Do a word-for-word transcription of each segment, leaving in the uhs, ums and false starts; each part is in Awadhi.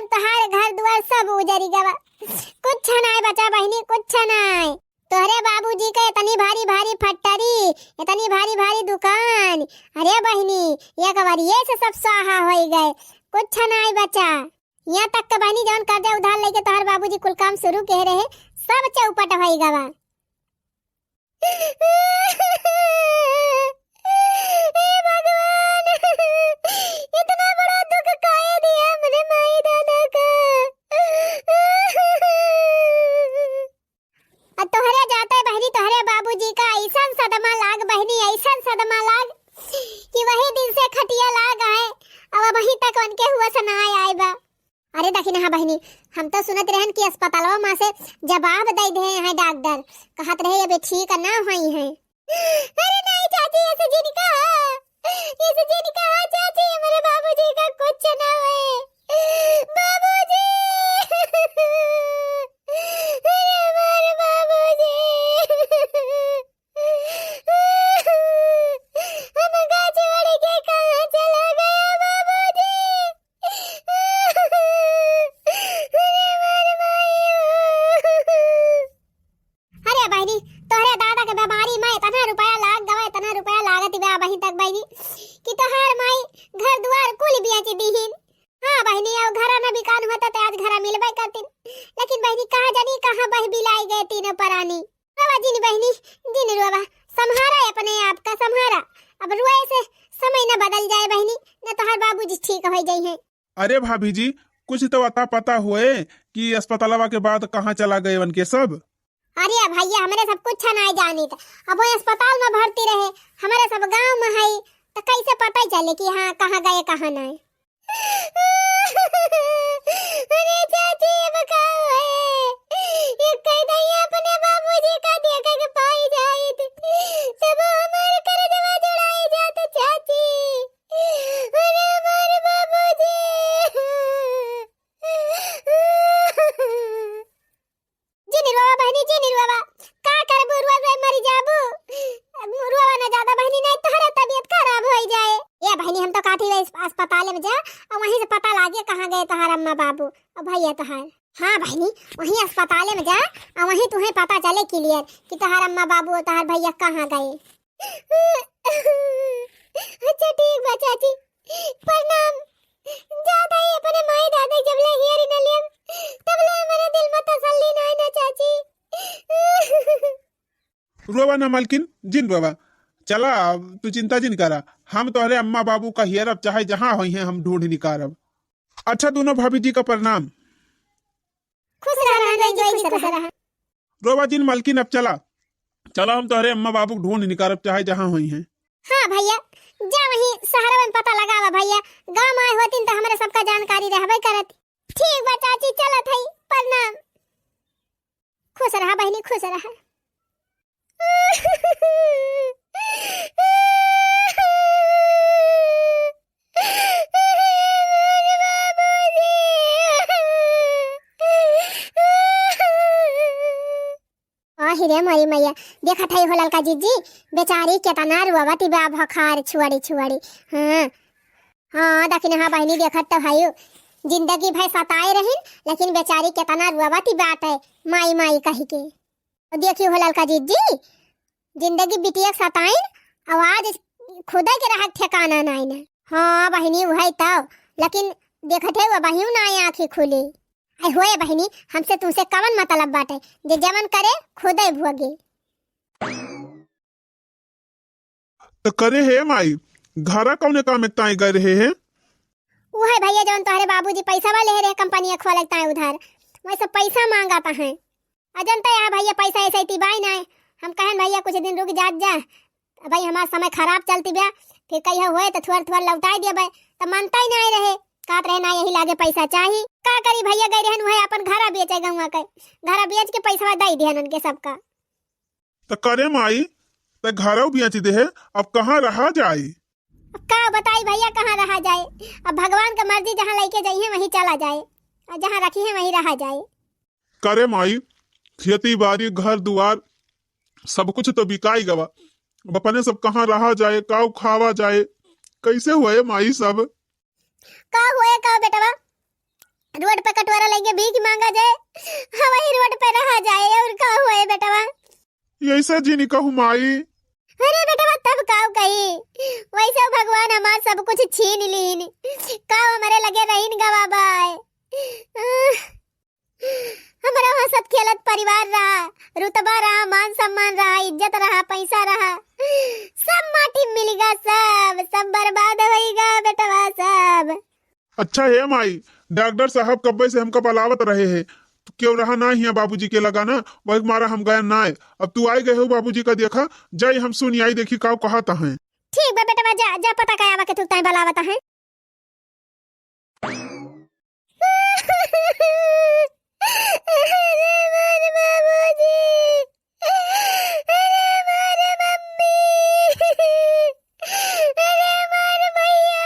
तोहार घर दुआर सब उजरी गवा, कुछ नाय बचा बहिनी, कुछ नाय। तोहरे बाबूजी के इतनी भारी भारी फैक्ट्री, इतनी भारी भारी दुकान, अरे बहिनी, एक बार ये से सब स्वाहा होई गए, कुछ नाय बचा। यहाँ तक के बहिनी जौन कर्जा उधार लेके तोहर बाबूजी कुल काम शुरू के रहे, सब चौपट होई गवा। हे भगवान, इतना बड़ा दुख काहे दिया हमरे माई दादा का। आ तोहरे जाते बहिनी, तोहरे बाबूजी का ऐसन सदमा लाग बहिनी, ऐसन सदमा लाग कि वही दिन से खटिया लाग आए, अब वहीं तक उनके हुआ से ना आए बा। अरे दखिनहा बहिनी, हम तो सुनत रहन कि अस्पतालवा मा से जवाब दे दे हैं डॉक्टर, कहत रहे अबे ठीक ना हुई हैं। अरे नहीं चाची, ऐसे जिन कहा, ऐसे जिन कहा चाची, हमारे बाबूजी का कुछ ना हुए। बाबूजी, अरे हमारे बाबूजी। हमका छोड़ के कहाँ चला गया बाबूजी? अरे मोर माई हो। अरे बहिनी, तोहरे दादा के बीमारी मा इतना रुपया लाग गवा, इतना रुपया लागत बा अबहीं तक बहिनी, कि तोहार माई घर दुआर कुल बेच दीहिन। हाँ बहिनी, अब घरा न बिकान होता तो आज घरा मिलबे करतीन, लेकिन बहिनी कहाँ जानी कहाँ बह बिलाई गए तीनों परानी। रोवा जिन बहिनी, जिन रोवा, सम्हारा अपने आप का सम्हारा। अब रोए से समय न बदल जाए बहिनी, न तोहार बाबूजी ठीक हो जाई हैं। अरे भाभी जी, कुछ तो अता पता होए कि अस्पतालवा के बाद कहाँ चला गए उनके सब? अरे भैया, हमरे सब कुछ नाय जानित। अब वो अस्पताल मा भर्ती रहे, हमरे सब गाँव मा है, तो कैसे पता चले कि हाँ, कहाँ गए, कहाँ नाय? अरे चाची, अब का होए? एक कह दइया अपने बाबूजी का देखे के पाई जाइत, तब हमार करजवा जुड़ाई जात चाची। अरे हमार बाबूजी। जिन रोवा बहिनी, जिन रोवा, का करबू, रोवा रोवा मरी जाबू। रोवा ना ज्यादा बहिनी, नहीं तोहरा तबीयत खराब होई जाए। ए बहिनी, हम तो कहती है इस अस्पताल में जा और वहीं से पता लागे कहाँ गए तोहार अम्मा बाबू और भैया तोहार। हाँ बहिनी, वहीं अस्पताल में जा और वहीं तुम्हें पता चले क्लियर कि तोहार अम्मा बाबू और तोहार भैया कहाँ गए। अच्छा ठीक बा चाची, प्रणाम। जात हई अपने माई दादा जब ले हेरी न लियम, तब ले मेरे दिल में तसल्ली नाय ना चाची। रोवा ना मलकिन, जिन रोवा। चला, अब तू चिंता जिन करा, हम तोहरे अम्मा बाबू का हेरब, चाहे जहाँ होई हैं हम ढूंढ निकारब। अच्छा दोनों भाभी जी का प्रणाम। खुश रहा, रहा, रहा, खुश रहा। रोवा जिन मलकिन, अब चला, चला हम तोहरे अम्मा बाबू को ढूंढ निकारब, चाहे जहाँ होई हैं। हाँ भैया, जा वहीं शहर में पता लगावा भैया, गाँव में आए होतीन तो हमरे सबका जानकारी रहबे करत। ठीक बा चाची, चलत हई, प्रणाम। खुश रहा बहिनी, खुश रहा। आहि रे मोरी मैया, देखत हई हो ललका जिज्जी, बेचारी केतना रोवत बा भखार छुअड़ी छुअड़ी। हाँ, हाँ, दखिनहा बहिनी देखत तो हई, जिंदगी भर सताए रहिन, लेकिन बेचारी केतना रोवत बाटे, माई माई कहि के। देखी हो ललका जिज्जी, जिंदगी बिटिया के सताइन, अउ आज खुदे के रहक ठेकाना नाइन। हाँ बहिनी, उहइ तउ, लेकिन देखत है, अबहिउ नाइ आँखी खुली। अइ होए बहिनी, हमसे तुमसे कवन मतलब बाटे, जे जवन करे खुदे भोगे। त करे हे माई, घरा कौने काम एक ताई गए रहे हे? उहइ भइया, जौन तोहरे बाबूजी पइसवा लेहे रहे कंपनिया खोले ताई उधार, वइसे पइसा माँगत हैं। अ जनता यहाँ भइया पइसा ऐसे ही बाई नाय। हम कहन भइया कुछ दिन रुक जात जा, अब भाई हमार समय खराब चलती बा, फिर कहियो होए त थोड़ थोड़ लौटाई देबे, त मनता ही नाय रहे, कहत रहे ना यही लागे पइसा चाही। का करी भइया, गए रहन उहइ अपन घरा बेचे गौवा के, घरा बेच के पइसवा दइ देहन उनके सबका। त करे माई, त घरौ बेच देहे, अब कहाँ रहा जाई? अब का बताई भइया, कहाँ रहा जाए? अब भगवान क मर्जी, जहाँ लइके जइहें वहीं चला जाए, अउ जहाँ रखिहें वहीं रहा जाए। करे माई, खेती बारी, घर दुआर, सब कुछ त बिकाई गवा। अब अपने सब कहाँ रहा जाए, काउ खावा जाए, कइसे होए माई सब? का होए का बेटवा? रोड पे कटोरा लेके भीख मांगा जाए, हाँ, वही रोड पे रहा जाए, और का हुआ है बेटवा? ऐसा जिन कहू माई। अरे बेटवा, तब काउ कही, वैसे भगवान हमार सब कुछ छीन लीन, काउ हमारे लगे रहीन गवा बाय। हमरा वहाँ सब खेलत परिवार रहा, रुतबा रहा, मान सम्मान रहा, इज्जत रहा, पैसा रहा, सब माटी मिलिगा, सब, सब बर्बाद होइगा बेटवा, सब। अच्छा हे माई, डॉक्टर साहब कब्बे से हमका बलावत रहे हैं, तो क्यों रहा ना हिया बाबूजी के लगा ना, वही मारा हम गया ना। अब तू आई गए हो बाबूजी का देखा, जाई हम सुनी आई देखी काउ कहत हैं। ठीक बा बेटवा, जा, जा पता का आवा के तू ताई बलावत हैं। अरे मोर बाबूजी, अरे मोर मम्मी, अरे मोर भैया,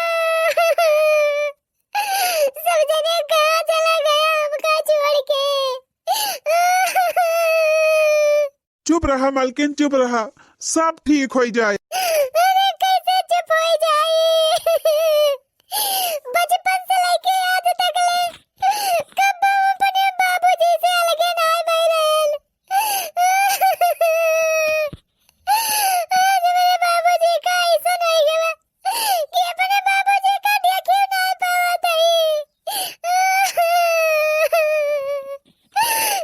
सब जने कहाँ चला गया हमका छोड़ के? चुप रहा मालकिन, चुप रहा, सब ठीक होई जाए। अरे कैसे चुप होई जाई? बचपन से लेके आज तक ले कब्बो अपने बाबूजी से अलगे नाय भई रहल। आज मेरे बाबूजी का ऐसा नहीं गवा कि अपने बाबूजी का देखियो नाय पावत हई।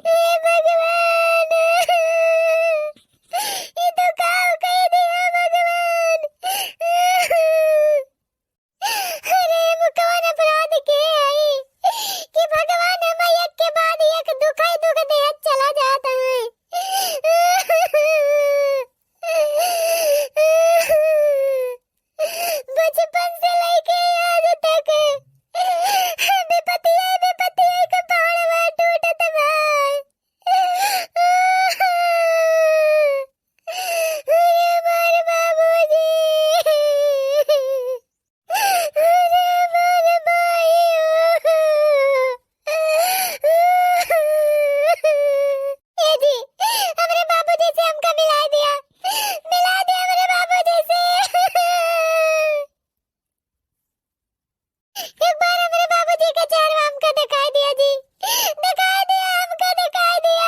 हे भगवान, ई तो का कह दिया भगवान। अरे, हम कौन अपराध के हई कि भगवान हम एक के बाद एक दुख ही दुख देत चला जात है। बचपन से लेके आज तक विपतिया, विपतिया के पहाड़वा टूटत बा। अरे हमार बाबूजी। अरे हमार माई। ए जी, हमरे बाबूजी से हमका मिलाइ दिया, मिलाइ दिया हमरे बाबूजी से। एक बार हमरे बाबूजी के चेहरा हमका दिखाई दिया जी, दिखाई दिया, हमका दिखाई दिया।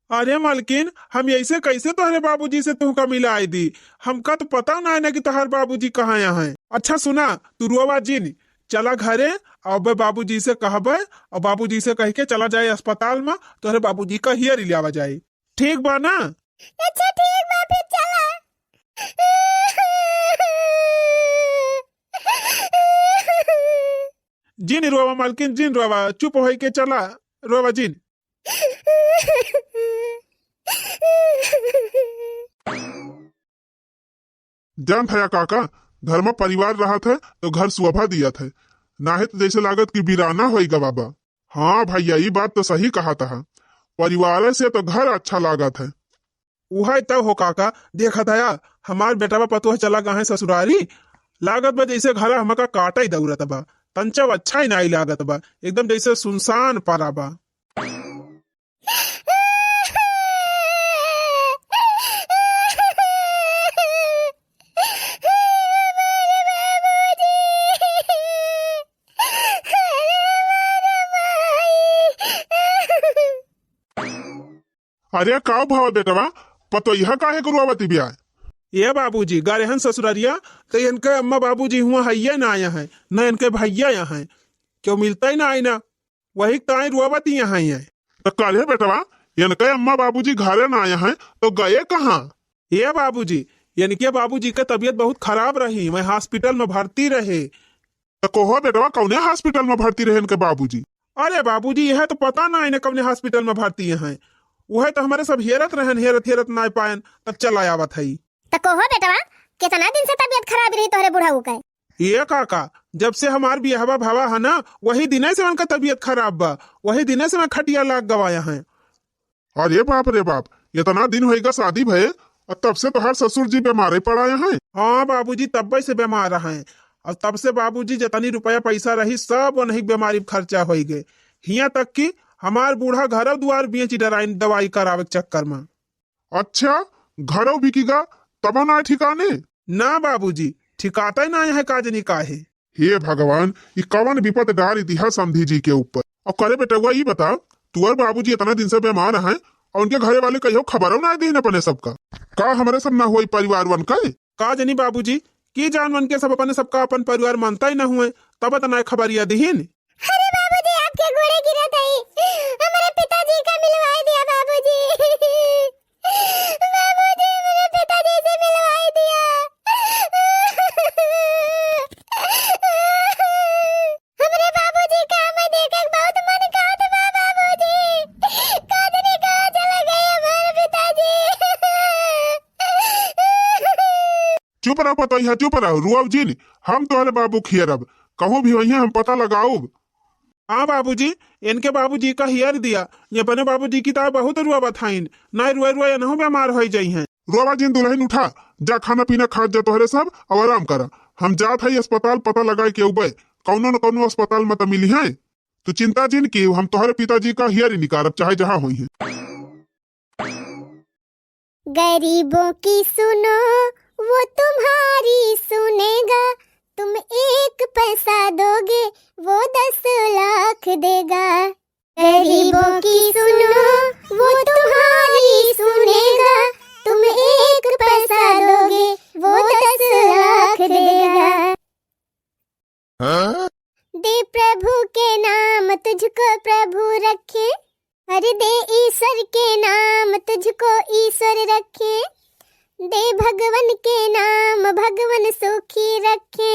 अरे मलकिन, हम ऐसे कैसे तोहरे बाबूजी से तुहका मिलाइ दी? हमका तो पता ना है ना कि तोहर बाबूजी कहाँ यहाँ है। अच्छा सुना, तू रोवा जिन, चला घरे, अउर बाबूजी से कहबे, अउर बाबूजी से कह के चला जाए अस्पताल में, तोहरे बाबूजी का हियर लियावा जाए। ठीक बा ना? अच्छा ठीक बा, फिर चला। जिन रोवा मलकिन, जिन रोवा, चुप होई के चला, रोवा जिन। जानत हया काका, घर में परिवार रहत है तो घर शोभा दियत है, नाहीं तो जैसे लागत कि वीराना होई गवा बा। हाँ भैया, ई बात तो सही कहत ह, परिवार से तो घर अच्छा लागत है। उहै तब हो काका, देखत हया, हमार बेटवा पतोह चला गए हैं ससुरारी, लागत बा जैसे घर हमका काटै दौरत बा, तंचव अच्छा ही नाहीं लागत बा, एकदम जैसे सुनसान परा बा। अरे का भवा बेटवा, पतोहिया काहे को रोवती बिया? ए बाबूजी, गए हन ससुररिया, तो इनके अम्मा बाबूजी हुआ हइये ना आया है, न इनके भइया यहाँ है, क्यों मिलता ही ना आई ना, वही ताई रोवती यहाँ है। तो काहे बेटवा, इनके अम्मा बाबूजी घरे ना आया है, तो गए कहाँ? ए बाबूजी, इनके बाबूजी के तबीयत बहुत खराब रही, वहीं hospital में भर्ती रहे। तो कहो बेटवा, कौने hospital में भर्ती रहे इनके बाबूजी? अरे बाबूजी, यह तो पता ना इन्हें कौने hospital में भर्ती हैं, वह तो हमारे सब हेरत रहन, हेरत हेरत ना पायन, तब चला आवत है। तो कहो बेटवा, कितना दिन से तबीयत खराब रही तोहरे बुढ़ऊ के? ए काका, जब से हमार बियाहवा भवा है ना, वही दिने से उनका तबीयत खराब बा, वही दिने से मैं खटिया लाग गवाया है। अरे बाप रे बाप, इतना दिन होइगा शादी भये, और तब से तोहार ससुर जी बीमारे पड़ा हैं? हाँ बाबूजी, तब्बे से बीमार हैं, और तब से बाबूजी जितनी रुपया पैसा रही, सब उन्हीं बीमारी में खर्चा होइगे। हियाँ तक कि हमार बूढ़ा घरो दुआर बेची डराइन दवाई करावे के चक्कर में। अच्छा, घरो बिकिगा, तब ना ठिकाने? ना बाबूजी, ठिकाता ही ना है, का जनी का है। हे भगवान, ई कवन विपत डारि दिहा समधी जी के ऊपर। अब करे बेटउआ, ई बता, तुअर बाबूजी इतना दिन से बीमार हैं और उनके घरे वाले कहियो खबरो ना दीन अपने सबका। का हमरे सब ना हुई परिवार वन का? का जनी बाबूजी, की जान वन के सब अपने सबका अपन परिवार मानता ही ना हुए, तब इतना खबरिया दीन। अरे बाबूजी, आपके गोड़े गिरत हई, हमरे पिताजी का मिलवाई दिया बाबूजी। बाबूजी, हमरे पिताजी से मिलवाई दिया। हमरे बाबूजी का हमें देखे के बहुत मन कहत बा बाबूजी। का जनी कहाँ चला गए हमारे पिताजी। चुप रह पतोहिया, चुप रह, रुआव जिन। हम तोहरे बाबू खियरब, कहूँ भी वहीं हम पता लगाउब। हाँ बाबूजी, इनके बाबूजी का हियर दिया, ये अपने बाबूजी की ताई बहुत रुआवत हईन, नाहीं रुआ रुआ एनहू बीमार होइ जइहैं। रुआवा जिन दुलहिन, उठा, जा खाना पीना खा जा तोहरे सब और आराम करा। हम जात हई अस्पताल पता लगाए के उबे, कौनो न कौनो अस्पताल में त मिलिहैं। तू चिंता जिन की, हम तोहरे पिताजी का हियर निकारब चाहे जहाँ होइहैं। गरीबों की सुनो, वो तुम्हारी सुनेगा, तुम एक पैसा दोगे, वो दस लाख देगा। गरीबों की सुनो, वो तुम्हारी सुनेगा, तुम एक पैसा दोगे, वो दस लाख देगा। हाँ? दे प्रभु के नाम तुझको प्रभु रखे, अरे दे ईश्वर के नाम तुझको ईश्वर रखे, दे भगवन के नाम भगवन सुखी रखे।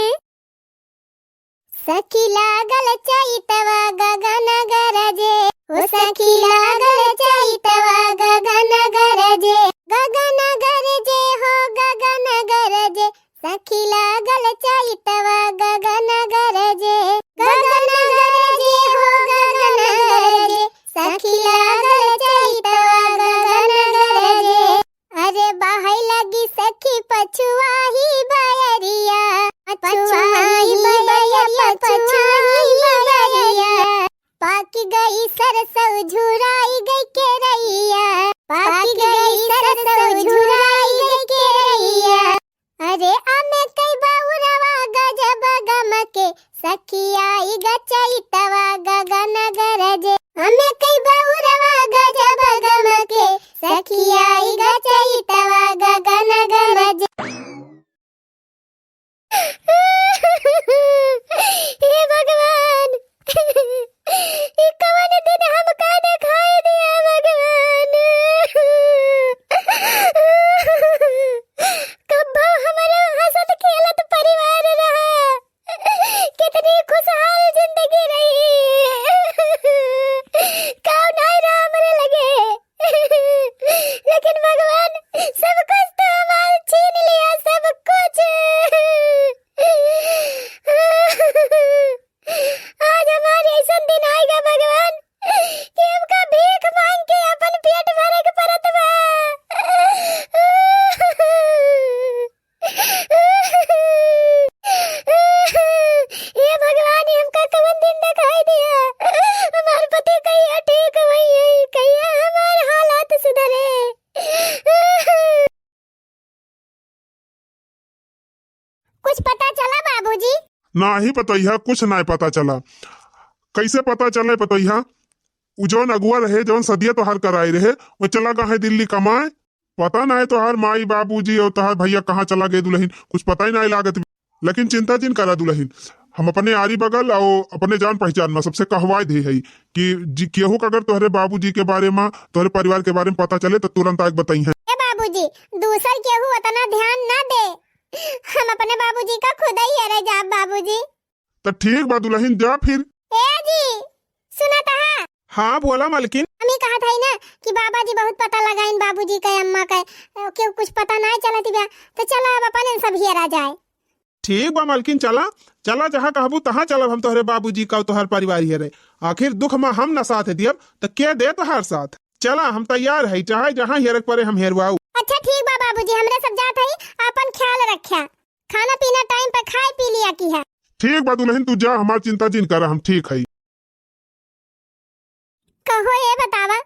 सखी लागल चैतवा गगन गरजे, ओ सखी लागल चैतवा गगन गरजे, गगन गरजे हो गगन गरजे, सखी लागल चैतवा गगन गरजे, गगन गरजे हो गगन गरजे, सखी लागल चैतवा गगन गरजे। अरे बहै लगी सखी पछुआही बयरिया, पछुआही बयरिया, पछुआही बयरिया। पाकि गई सरसौ झुराई गई केरइया, पाकि गई सरसौ झुराई गई केरइया। अरे अमे कई बउरवा गजब गमके, सखी आई ग चैतवा गगन गरजे। अमे कई बउरवा गजब गमके, सखी आई ग चैतवा गगन गरजे। हे भगवान, ई कवन दिन हमका देखाई दिया भगवान। कब्बो हमरो हंसत खेलत परिवार रहा, कितनी खुशहाल जिंदगी रही। कौन आई रहा हमरे लगे, लेकिन भगवान सब कुछ तो हमार छीन लिया, सब कुछ। आज हमारे ऐसन दिन आएगा भगवान कि हमका भीख मांग के अपन पेट भरे के पड़त बा। हे भगवान, ये हमका कवन दिन देखाई दिया? हमार पति कहिया ठीक होई है, कहिया हमार हालात सुधरे? कुछ पता चला बाबूजी? नाही पतोहिया, कुछ नाही पता चला। कैसे पता चले पतोहिया? उ जौन अगुआ रहे, जौन सदिया तोहार कराए रहे, वो चला गा है दिल्ली कमाए। पता नाही तोहार माई बाबूजी और तोहार भैया कहाँ चला गए दुलहिन, कुछ पता ही नाही लागत। लेकिन चिंता जिन करा दुलहिन, हम अपने आरी बगल और अपने जान पहचान में सबसे कहवाए दे है कि जी केहू का अगर तोहरे बाबूजी के बारे में, तोहरे परिवार के बारे में पता चले तो तुरंत आके बताई है। ए बाबूजी, दूसर केहू उतना ध्यान ना दे, हम अपने बाबूजी का खुद ही हेरे जाब बाबूजी। तो ठीक बा दुलहिन, जा फिर। ए जी, सुना तहा? हाँ बोला मलकिन। हम ही कहत हई ना कि बाबा जी बहुत पता लगाइन बाबूजी के, अम्मा के, केहू कुछ पता नाही चलत बा, तो चला अब अपन सब हेरा जाए। ठीक बा मलकिन, चला, चला, जहाँ कहबू तहाँ चलब हम तोहरे बाबूजी का, तोहर परिवार हेरे। आखिर दुख में हम न साथ दियब, त के दे तोहार साथ? चला, हम तैयार है, चाहे जहाँ हेरे के पड़े हम हेरवाऊ। अच्छा ठीक बा बाबूजी, हमरे सब जात हई, आपन ख्याल रख्या, खाना पीना टाइम पे खाए पी लिया की है। ठीक बा दुलहिन, तू जा, हमार चिंता जिन करा, हम ठीक हई। कहो ए बतावा,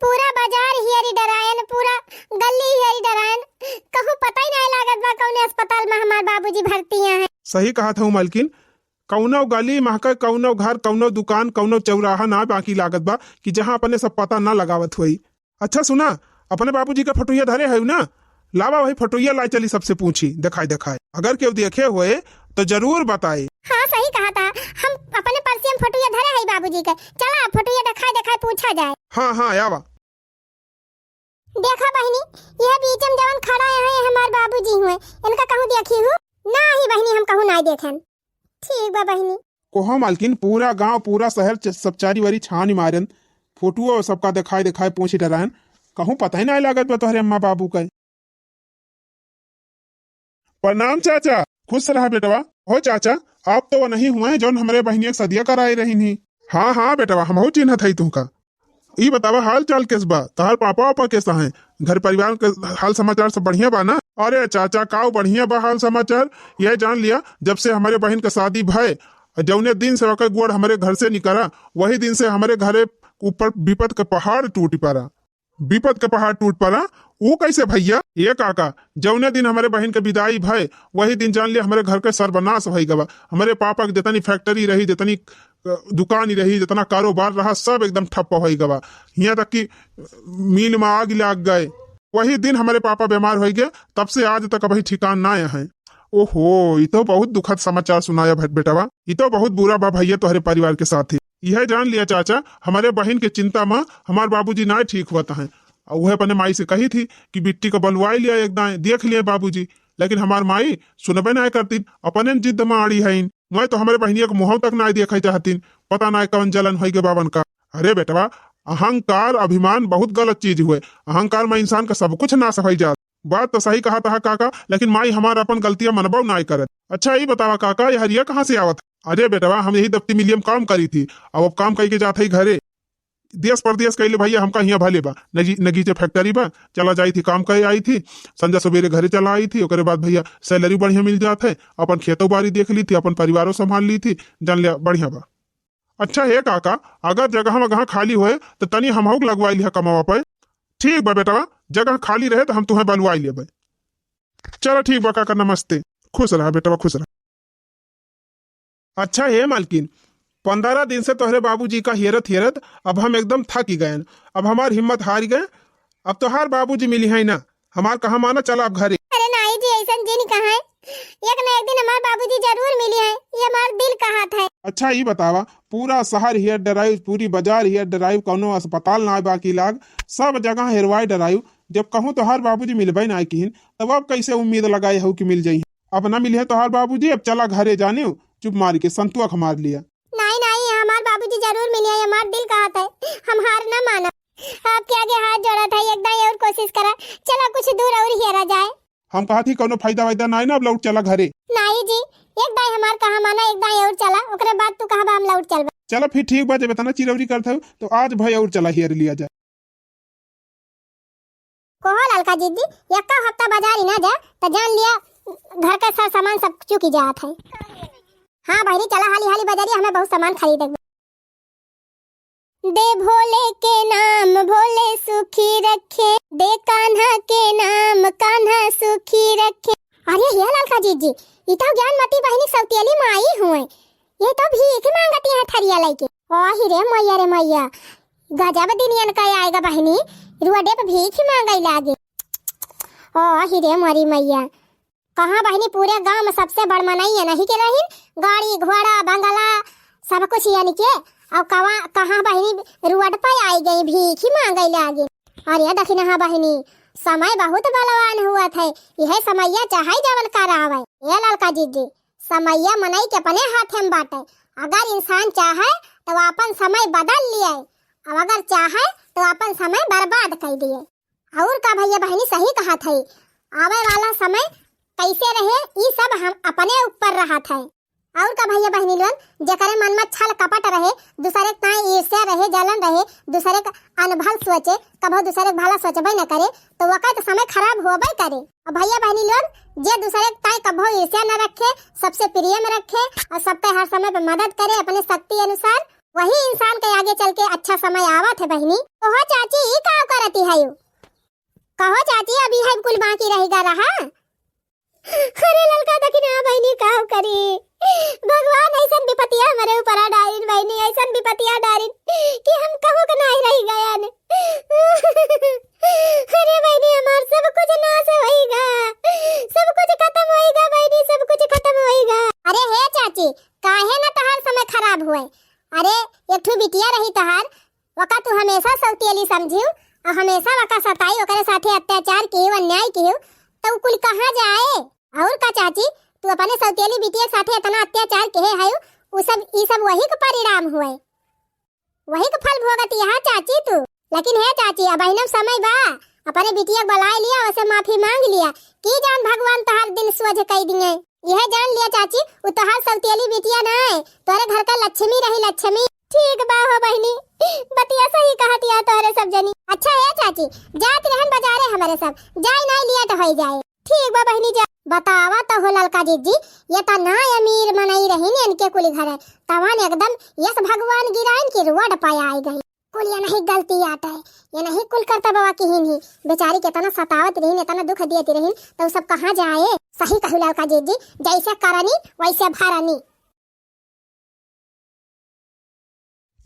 पूरा बाजार हियरी डरायन, पूरा गल्ली हियरी डरायन, कहूँ पता ही नाहीं लागत बा कौने अस्पताल मा हमार बाबूजी भर्ती हैं। सही कहत हऊ मालकिन, कौनो गली महके, कौनो घर, कौनो दुकान, कौनो चौराहा ना बाकी लागत बा कि जहाँ अपने सब पता ना लगावत होई। अच्छा सुना, अपने बाबूजी का फोटोइया धरे हऊ ना? लावा वही फोटोइया लाइ चली सबसे पूछी, देखाइ देखाइ। अगर केहू देखे होए तो जरूर बताए। हाँ, सही कहत ह, हम अपने पर्सिया मा फोटोइया धरे हई बाबूजी के। चला, फोटोइया देखाइ देखाइ पूछा जाए। हाँ, हाँ, आवा। देखा बहिनी, यह बीच मा जवन खड़ा है, हमार बाबूजी हुए, इनका कहूँ देखी हू? नाहीं बहिनी, हम कहूँ नाहीं देखेन। ठीक बा बहिनी। कोहो मालकिन, पूरा गाँव, पूरा शहर च-, सब चारी वारी छानी मारन, फोटुओ सबका देखाइ देखाइ पूछी डरायन, कहूँ पता ही नाहीं लागत बा तोहरे अम्मा बाबू का। प्रणाम चाचा। खुश रहा बेटवा। हो चाचा, आप तो वनही हुए हैं जौन हमरे बहिनिया के सदिया कराए रहिन ही। हाँ, हाँ बेटवा, हमहू चिन्हत हई तुहका। ई बतावा, हाल चाल केस बा? तहार पापा वापा केसा हैं? घर परिवार के हाल समाचार सब बढ़िया बा ना? अरे चाचा, काउ बढ़िया बा हाल समाचार? यह जान लिया, जब से हमरे बहिन के शादी भय, जौने दिन से ओकर गोड़ हमरे घर से निकरा, वही दिन से हमरे घरे ऊपर विपद के पहाड़ टूट पड़ा। विपद के पहाड़ टूट पड़ा? ऊ कैसे भैया? ये काका, जौने दिन हमरे बहिन के विदाई भय, वही दिन जान लिया हमरे घर के सर्वनाश भई गवा। हमरे पापा के जितनी फैक्ट्री रही, जितनी, अ, दुकान रही, जितना कारोबार रहा, सब एकदम ठप्प भई गवा। हियाँ तक कि, अ, मिल मा आग लाग गए। वही दिन हमरे पापा बीमार होइ गए, तब से आज तक अबही ठिकान ना है। ओहो, ई तो बहुत दुखद समाचार सुनाया भे-, बेटवा। ई तो बहुत बुरा बा भैया तोहरे परिवार के साथ ही। यह जान लिया चाचा, हमरे बहिन के चिंता मा हमार बाबूजी नाय ठीक होत हैं। और वह अपने माई से कही थी कि बिट्टी का बलवाई लिया एक दाएं, देख लिए बाबूजी। लेकिन हमार माई सुनबे नाय करतीन, अपने जिद मा अड़ी हईन। मैं तो हमरे बहिनिया के मुँह तक नाय देखे चाहतीन, पता नाय कौन जलन होई गे बावन का। अरे बेटवा, अहंकार अभिमान बहुत गलत चीज हुए। अहंकार मा इंसान का सब कुछ नाश होई जात। बात तो सही कहत ह काका, लेकिन माई हमार अपन गलतियाँ मनबो नाय करत। अच्छा, ई बतावा काका, ये हरिया कहाँ से आवत है? अरे बेटवा, हम यही दफ्ती मिलियम काम करी थी, अब, अब काम कई के जात है घरे। देश परदेश कइले भैया, हमका हियाँ भले बा, नगी-, नगीचे फैक्ट्री बा, चला जाई थी, काम करे आई थी, संझा सबेरे घरे चला आई थी, ओकरे बाद भैया सैलरी बढ़िया मिल जात है, अपन खेतो बाड़ी देख ली थी, अपन परिवारो संभाल ली थी, जान लिया बढ़िया बा। अच्छा हे काका, अगर जगह मगह खाली होए तो तनी हमहू के लगवाई लिहा कमवा पे। ठीक बा बेटवा, जगह खाली रहे तो हम तुहें बलवाई लेबे। चला ठीक बा काका, नमस्ते। खुश रहा बेटवा, खुश रहा। अच्छा हे मालकिन, पन्द्रह दिन से तोहरे बाबूजी का हेरत हेरत अब हम एकदम थक गएन। अब हमार हिम्मत हार गए। अब तोहार बाबूजी मिली है ना, हमार कहा माना, चला अब घरे। अरे नाई जी, ऐसन जिन कहा है, एक ना एक दिन हमार बाबूजी जरूर मिली है, ये हमार दिल कहत है। अच्छा ई बतावा, पूरा शहर हेयर डराइव, पूरी बाजार हेयर डराइव, कौनो अस्पताल ना बाकी लाग, सब जगह हेरवाई डराइव। जब कहूँ तोहार बाबूजी मिलबे ना किहिन, तब अब कैसे उम्मीद लगाए हऊ कि मिल जाई? अब ना मिली है तोहार बाबूजी, अब चला घरे जाने, चुप मार के संतुआ खमार लिया। नाई, नाई, हमार बाबूजी जरूर मिली है, हमार दिल कहत है, हम हार ना माना। आपके आगे हाथ जोड़त है, एक दाई और कोशिश करा, चला कुछ दूर और हेरा जाए। हम कहत ही कौनो फायदा वायदा नाई ना, अब लौट चला घरे। नाई जी, एक दाई हमार कहा माना, एक दाई और चला, ओकरे बाद तू कहबा हम लौट चलबा। चला फिर ठीक बा, जब इतना चिरौरी करत हऊ, तो आज भाई और चला हेर लिया जाए। कोहो ललका जिज्जी, एक्का हफ्ता बाजारी ना जा, त जान लिया घर के सर सामान सब चुकी जात है। हाँ बहिनी, चला हाली हाली बाजारी, हमें बहुत सामान खरीदे के बा। दे भोले के नाम भोले सुखी रखे, दे कान्हा के नाम कान्हा सुखी रखे। अरे हे ललका जिज्जी, ई तो ज्ञानमती बहिनी सौतेली माई हुए, ये तो भीख मांगती है थरिया लेके। ओ ही रे मैया रे मैया, गजब दिन इनका आएगा बहिनी, रोडे पे भीख मांगे लागे। ओ ही रे मोरी मैया, कहाँ बहिनी, पूरे गांव में सबसे बड़ मनई इनही के रहिन, गाड़ी, घोड़ा, बंगला, सब कुछ इनके। और कवा-, कहाँ बहिनी, रोड पे आई गई, भीख ही मांगे लागे। अरे दखिनहा बहिनी, समय बहुत बलवान हुआ था, यह समैया चाहे जवन करावे। ए ललका जिज्जी, समैया मनई के अपने हाथे में बाटे। अगर इंसान चाहे तो आपन समय बदल लिए, और अगर चाहे तो आपन समय बर्बाद कर दिए। और का भैया बहिनी सही कहत है, आवे वाला समय कैसे रहे, ई सब हम अपने ऊपर रहत है। और का भैया बहिनी लोग, जेकरे मन में छल कपट रहे, दूसरे के ताई ईर्ष्या रहे, जलन रहे, दूसरे के अनभल सोचे, कभो दूसरे के भला सोचबे न करे, तो ओकर तो समय खराब होबे करे। और भैया बहिनी लोग, जे दूसरे के ताई कभो ईर्ष्या न रखे, सबसे प्रेम रखे और सबके हर समय पे मदद करे अपने शक्ति अनुसार, वही इंसान के आगे चल के अच्छा समय आवत है बहिनी। ओहो चाची, ई का करती है यू? कहो चाची, अभी है कुल बाकी रहिगा रहा। अरे ललका दखिना बहिनी, का करी? भगवान ऐसन विपतिया हमरे ऊपर आ डारिन बहिनी, ऐसन विपतिया डारिन कि हम कहूँ के नाहीं रहि गयन। अरे बहिनी, हमार सब कुछ नाश होइगा, सब कुछ खतम होइगा बहिनी, सब कुछ खतम होइगा। अरे हे चाची, काहे ना तहार समय खराब हुए? अरे एक ठो बिटिया रही तहार, वका तू हमेशा सौतेली समझियो और हमेशा वका सताई, ओकरे साथे अत्याचार कियो, अन्याय कियो, तो उ कुल कहाँ जाए? और का चाची, तू अपने सौतेली बिटिया के साथे इतना अत्याचार किहे है, उ सब, ई सब वही के परिणाम हुए, वही के फल भोगत यहाँ चाची तू। लेकिन हे चाची, अब अहिनम समय बा, अपने बिटिया के बुलाए लिया, ओसे माफी मांग लिया, कि जान भगवान तोहार दिन सोझ कई दिए। यह जान लिया चाची, उ तोहार सौतेली बिटिया ना है, तोरे घर का लक्ष्मी रही, लक्ष्मी। ठीक बा हो बहिनी, बतिया सही कहत या तोहरे सब जनी। अच्छा हे चाची, जात रहन बजारे हमरे सब, जाई नाई लिया तो होई जाए। ठीक बा बहिनी जा। बतावा तो हो ललका जीजी, ये तना अमीर मनई रही ने इनके कुली घरे, तवन एकदम यस भगवान गिराइन की रोड पे आई गई। कुल ये नहीं गलती आटे, ये नहीं कुल करता बाबा की ही नहीं। बेचारी के इतना सतावत रही, इतना दुख दियत रही, तो सब कहाँ जाए? सही कहू ललका जीजी, जैसे करनी वैसे भरनी।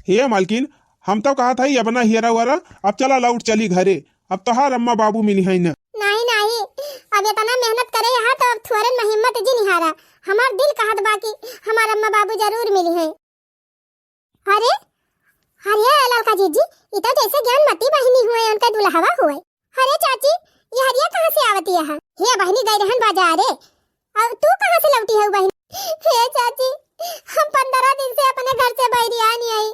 हे मालकिन, हम तो कहा था ही अब ना हियरा उयरा, अब चला लौट चली घरे, अब तोहार अम्मा बाबू मिली है ना। नहीं, नहीं, अब इतना मेहनत करे यहाँ तो अब थोरन में हिम्मत जिन हारा। हमार दिल कहत बा कि हमार अम्मा बाबू जरूर मिली हैं। अरे, अरे ललका जीजी, ई तो जैसे ज्ञानमती बहिनी हुए, उनका दुल्हवा हुए। अरे चाची, ये हरिया कहाँ से आवती है? हे बहिनी गई रहन बाजारे, और तू कहाँ से लौटी है बहिनी? हे चाची, हम पंद्रह दिन से अपने घर से बहरिया नहीं आई,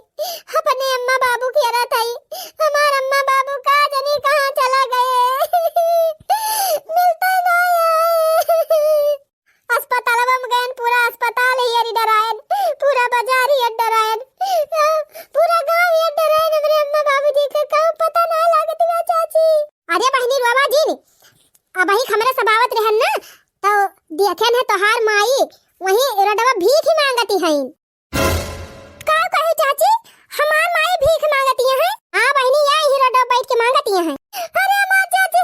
अपने अम्मा बाबू के रत आई, हमार अम्मा बाबू का जनी कहाँ चला गए, मिलते नहीं आए। अस्पतालवा में गयन, पूरा अस्पताल ही अरी डरायन, पूरा बाजार ही डरायन, पूरा गांव ही डरायन। हमरे अम्मा बाबूजी के कहूँ पता ना लागत बा चाची। अरे बहिनी रोवा जिन, अबही हमरे सब आवत रहन ना, तो देखेन है तोहार माई वही रोडवा भीख ही मांगती हईन। का कहे चाची, हमार माई भीख मांगती है? हाँ बहिनी, या ही रोड बैठ के मांगती है। अरे हमार चाची,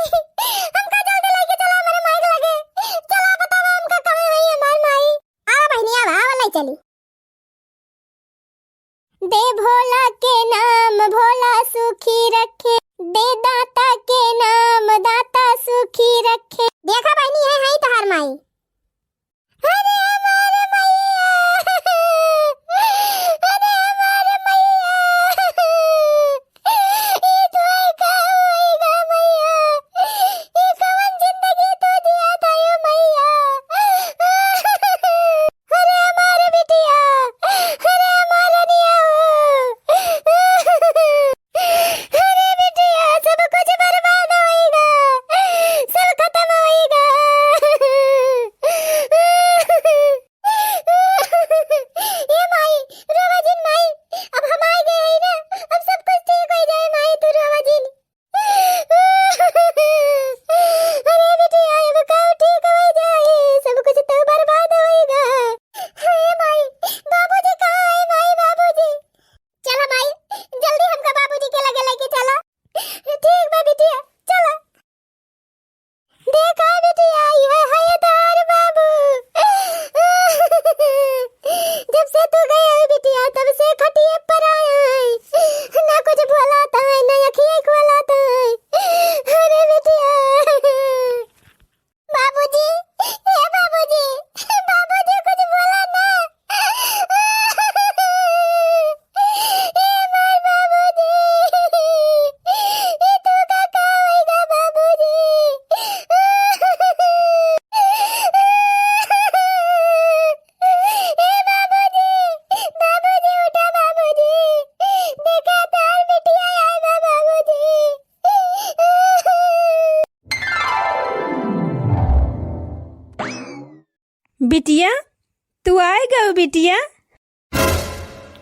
हमका जल्दी लेके चला, हमारे माई के लगे। चला बतावा हमका कहाँ है हमार माई। आवा बहिनी, आवा, आवा, ले चली। दे भोला के नाम भोला सुखी रखे, दे दाता के नाम दाता सुखी रखे। देखा बहिनी, है, है तोहार माई। अरे हमार मैया, अरे हमार मैया, ई तोर का होइगा मैया, ई कवन जिंदगी तू जिया तायो मैया। अरे हमार बिटिया, अरे हमार निया हो। अरे बिटिया, सब कुछ बर्बाद होइगा, सब खतम होइगा। ए माई, रोवा जिन माई, अब हम आ गए हैं ना, अब सब कुछ ठीक हो जाए माई, तू रोवा जिन। अरे बिटिया, अब का ठीक हो जाए, सब कुछ तो बर्बाद होइगा। हे माई, बाबूजी कहाँ है माई, बाबूजी? चला माई, जल्दी हमका बाबूजी के लगे लेके चला। ठीक बा बिटिया, चला। देखा बिटिया, ये है तोहार बाबू। जब से तू गई है बिटिया, तब से खटिए पर आया है, ना कुछ बोलाता है, ना अखिए खोलाता है। अरे बिटिया। बाबूजी, ए बाबूजी, बाबूजी कुछ बोला ना। ए मार बाबूजी, ए तू का का होइगा बाबूजी? ए बाबूजी, बाबूजी उठा बाबूजी, देखा तार बिटिया आए बा बाबूजी। बिटिया, तू आए गऊ बिटिया?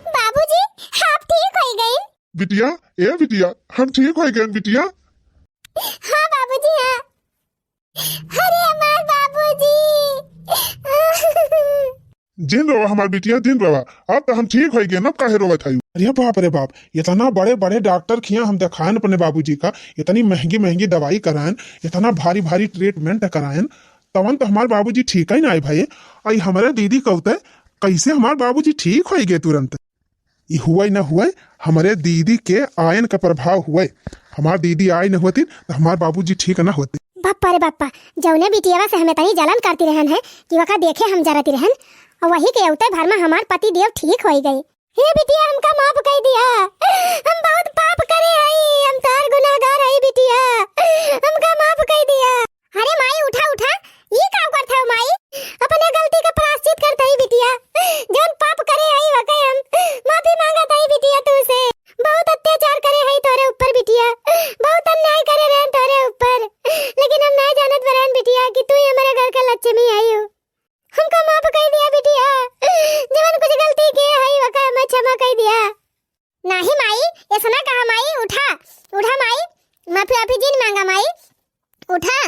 बाबूजी, आप ठीक होई गईन? बिटिया, ए बिटिया, हम ठीक होई गईन बिटिया। हाँ बाबूजी, हाँ। अरे हमार बाबूजी। जिन रवा हमार बिटिया, जिन रवा। अब तो हम ठीक होइ गए, अब काहे रोवत हयू? अरे बाप रे बाप, इतना बड़े बड़े डॉक्टर खिया हम देखायन अपने बाबूजी का, इतनी महंगी महंगी दवाई करायन, इतना भारी भारी treatment करायन, तवन तो हमार बाबूजी ठीक ही ना आए भाई। आई हमरे दीदी कहते कैसे हमार बाबूजी ठीक होइ गए तुरंत। ई हुए न हुए, हमरे दीदी के आयन का प्रभाव हुए। हमार दीदी आई न होती तो हमार बाबूजी ठीक न होते। बाप्पा रे बाप्पा, जौने बिटियावा से हमें तनी जलन करती रहन है कि वका देखे हम जरती रहन, और वही के अवते भर में हमार पति देव ठीक होई गए। हे बिटिया, हमका माफ कई दिया, हम बहुत पाप करे हई, हम तोहार गुनाहगार हई बिटिया, हमका माफ कई दिया। अरे माई, उठा, उठा, ई का करत हऊ माई? अपने गलती का प्रायश्चित करत हई बिटिया। जौन पाप करे हई वके हम माफी मांगत हई बिटिया तू से। बहुत अत्याचार करे हई तोरे ऊपर बिटिया, बहुत अन्याय करे रहन तोरे ऊपर, लेकिन हम नाय जानत रहन बिटिया कि तू ही हमारे घर का लक्ष्मी हई हो। हमका माफ कई दिया बिटिया, जवन कुछ गलती के हई वका हमें क्षमा कई दिया। नाही माई, ऐसा ना कहा माई, उठा, उठा माई, माफी वाफी जिन मांगा माई, उठा।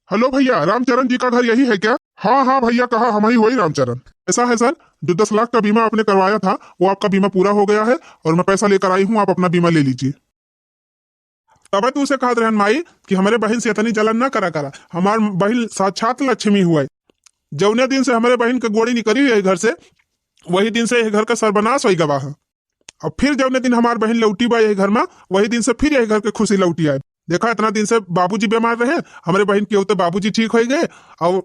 हेलो भैया, रामचरण जी का घर यही है क्या? हाँ हाँ भैया, कहा, हम ही वही रामचरण। ऐसा है सर, जो दस लाख का बीमा आपने करवाया था, वो आपका बीमा पूरा हो गया है और मैं पैसा लेकर आई हूँ, आप अपना बीमा ले लीजिए। तबे तो उसे कहत रहन माई कि हमरे बहिन से इतनी जलन ना करा करा, हमार बहिन साक्षात लक्ष्मी हुए। जौने दिन से हमरे बहिन के गोड़ी निकली यही घर से, वही दिन से यही घर का सर्वनाश होई गवा है। और फिर जौने दिन हमार बहिन लौटी बा यही घर में, वही दिन से फिर यही घर के खुशी लौटी आए। देखा, इतना दिन से बाबूजी बीमार रहे, हमरे बहिन के होते बाबूजी ठीक होई गए और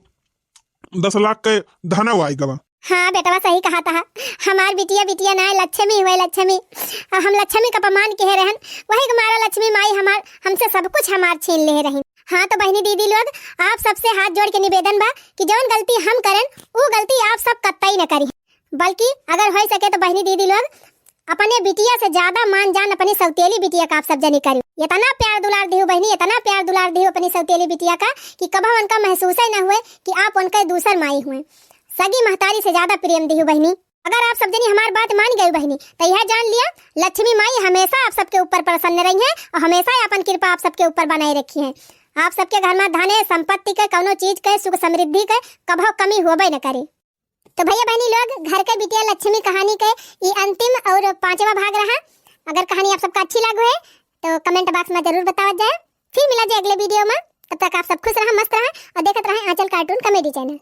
दस लाख के धनव आई गवा। हाँ बेटवा, सही कहा था, हमार बिटिया, बिटिया ना, लक्ष्मी हुए, लक्ष्मी। अब हम लक्ष्मी का अपमान कहे रहन, वही के मारा लक्ष्मी माई हमार, हमसे सब कुछ हमार छीन ले रही। हाँ तो बहिनी दीदी लोग, आप सबसे हाथ जोड़ के निवेदन बा कि जौन गलती हम करन, वो गलती आप सब कतई न करी, बल्कि अगर हो सके तो बहिनी दीदी लोग, अपने बिटिया से ज्यादा मान जान अपनी सौतेली बिटिया का आप सब जनी करी। इतना प्यार दुलार दिहू बहिनी, इतना प्यार दुलार दिहू अपनी सौतेली बिटिया का कि कभो उनका महसूस ही ना हुए कि आप उनके दूसर माई हुए। सगी महतारी से ज्यादा प्रेम दिहू बहिनी। अगर आप सब जनी हमार बात मान गई बहिनी, तो यह जान लिया, लक्ष्मी माई हमेशा आप सबके ऊपर प्रसन्न रही हैं और हमेशा अपन कृपा आप सबके ऊपर बनाए रखी हैं। आप सबके घर में धन है, संपत्ति के, कौनो चीज के, सुख समृद्धि के कभो कमी होबे न करे। तो भैया बहनी लोग, घर के बिटिया लक्ष्मी कहानी के ई अंतिम और पांचवा भाग रहा। अगर कहानी आप सबका अच्छी लागू है तो comment box में जरूर बतावत जाए। फिर मिला जाए अगले video में, तब तक आप सब खुश रहा, मस्त रहा और देखत रहे आंचल cartoon comedy channel।